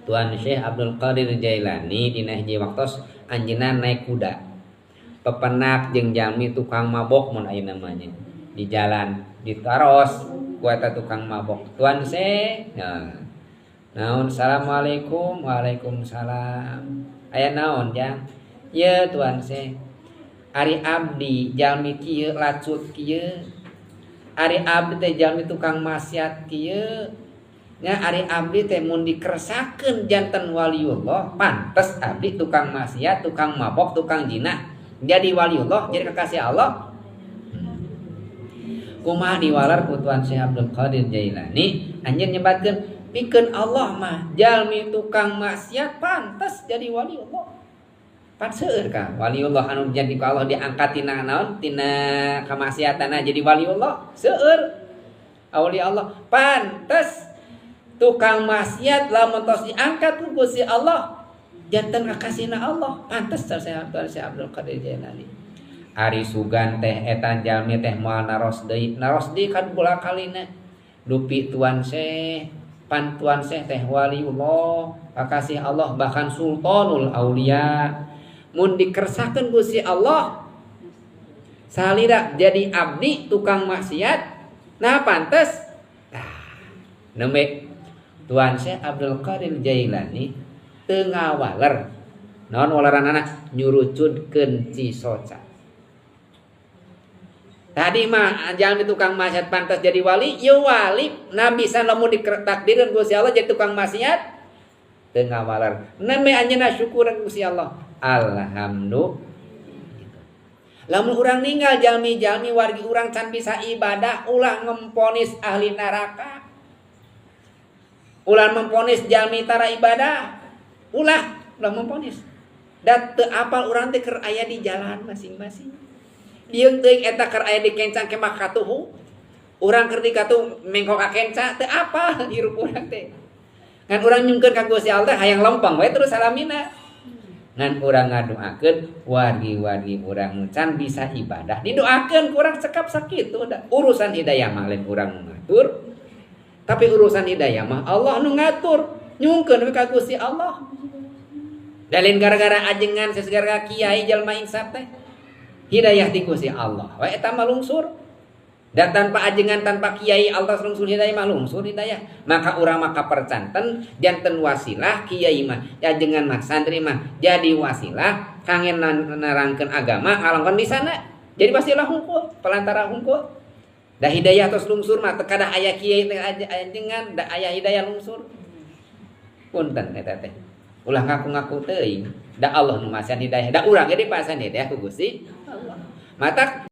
Tuan Syekh Abdul Qadir Jailani dina hiji waktos anjeunna naik kuda. Pepenak jeung jalmi tukang mabok mun ayeuna namanya. Di jalan ditaros ku eta tukang mabok. Tuan Syekh, nah, naon, assalamualaikum, waalaikumsalam. Aya naon, Jang? Ye, Tuan Syekh. Ari abdi jalmi kieu, lacut kieu. Ari abdi teh jalmi tukang maksiat kieu. Nya, ari abdi teh mun dikersakeun janten waliullah, pantes abdi tukang maksiat, tukang mabok, tukang zina jadi waliullah, jadi kekasih Allah? Kumaha diwaler ku Tuan Syekh Abdul Qadir Jailani? Anjeun nyebatkeun, pikeun Allah mah jalmi tukang maksiat pantes jadi waliullah. Pan seueur ka waliullah anu jadi ku Allah diangkat tina naon, tina kamaksiatanna jadi waliullah, seueur aulia Allah. Pantes tukang maksiat lamun tos diangkat ku Gusti Allah janten kakasihna Allah, pantes saya Tuan Syekh Abdul Qadir Jailani. Ari sugan teh eta jalmi teh moal naros deui, naros deui kan bola kalina. Dupi Tuan Syekh, pan Tuan Syekh teh waliullah, kakasih Allah, bahkan sultanul aulia, mun dikersakeun Gusti Allah salira jadi abdi tukang maksiat, nah pantes? Tah, nembe Tuan Syekh Abdul Qadir Jailani teu ngawaler. Naon waleranana? Nyurucudkeun cisoca. Tadi mah jangan tukang maksiat pantas jadi wali, ya wali nabi san lamun ditakdirkeun Gusti Allah jadi tukang maksiat, teu ngawaler. Nembe anjeunna syukuran Gusti Allah. Alhamdulillah. Lamun urang ninggal jalmi-jalmi wargi urang can bisa ibadah, ulah ngemponis ahli neraka. Ulah memponis jalmi tara ibadah. Ulah, ulah memponis. Da teu apal urang teh keur aya di jalan masing-masing. Dieung teuing eta keur aya di kencang kemah katuhu. Urang keur di katuhu mengko ka kenca, teu apal hirup urang teh. Ngan urang nyungkeun ka Gusti Allah hayang lempeng we terus salamina. Ngan urang ngadoakeun wargi-wargi urang can bisa ibadah, didoakeun ku urang cekap sakitu da. Urusan hidayah mah lain urang nu ngatur. Tapi urusan hidayah mah Allah nu ngatur. Nyungkeun we ka Gusti Allah. Dalin gara-gara ajengan sesegara kiai jalma insaf teh. Hidayah ti Gusti Allah. We eta mah lungsur. Dan tanpa ajengan, tanpa kiai, Allah lungsur hidayah mah lungsur hidayah. Maka urang mah kapercanten janten wasilah, kiai mah, ajengan mah, santri mah jadi wasilah kangge nerangkeun agama, ngalongkon di sana. Jadi wasilah hungkul, pelantara hungkul. Da hidayah tos lungsur mah teu kadah aya kiai teh ajengan, da aya hidayah lungsur. Punten eta teh. Ulah ngaku-ngaku teuing. Da Allah nu masihan hidayah. Da urang ge dipasihan hidayah ku Gusti Allah. Matak